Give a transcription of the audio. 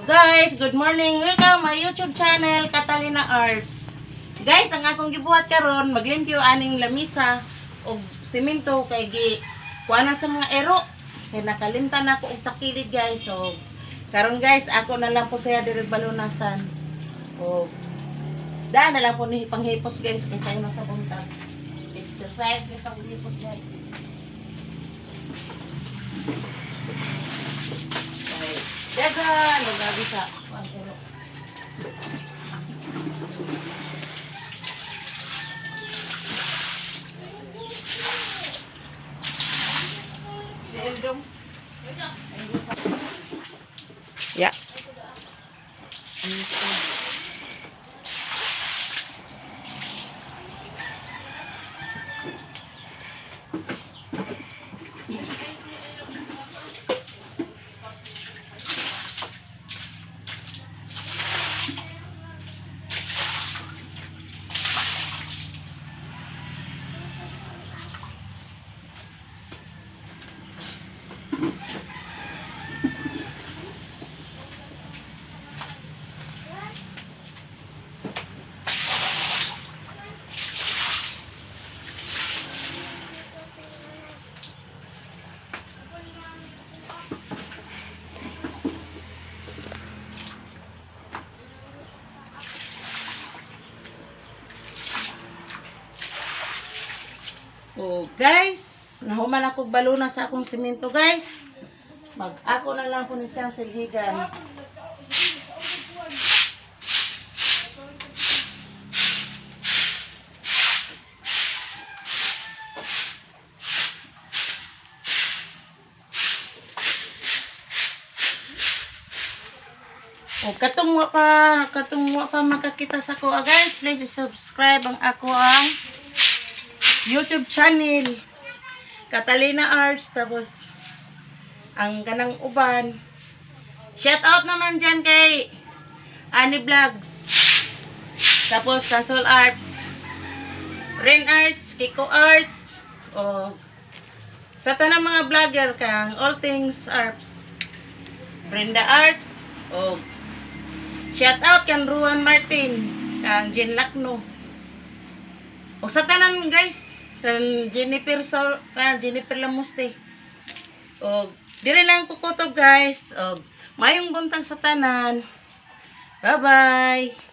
Guys, good morning. Welcome my YouTube channel, Catalina Arts. Guys, ang akong gibuhat karon, maglimpyo aning lamisa og simento kay gi kuha na sa mga ero. Kay nakalimtan ako og takilid, guys. So karon, guys, ako na lang po siya diri balunasan. Og daan na lang po ni panghipos, guys, kay sayo na sa buntag. Exercise ni panghipos, guys. Okay. Dagan, gabi sa kuan ero. Dildong. Ya. Oh, guys, nahuman ako baluna sa akong simento, guys. Mag ako na lang po ni siyang silhigan. O katong wa pa makakita sa ko, guys, please subscribe ang ako ang YouTube channel Catalina Arts, tapos ang ganang uban. Shout out naman dyan kay Annie Vlogs. Tapos Tasol Arts, Rain Arts, Kiko Arts, o sa tanang mga vlogger kang All Things Arts, Brenda Arts, o shout out kang Ruan Martin, kang Jen Lacno. O sa tanan, guys, kan Jennifer Sol, kan Jennifer Lamuste. O dire lang kukutob, guys. O mayong buntag sa tanan. Bye-bye.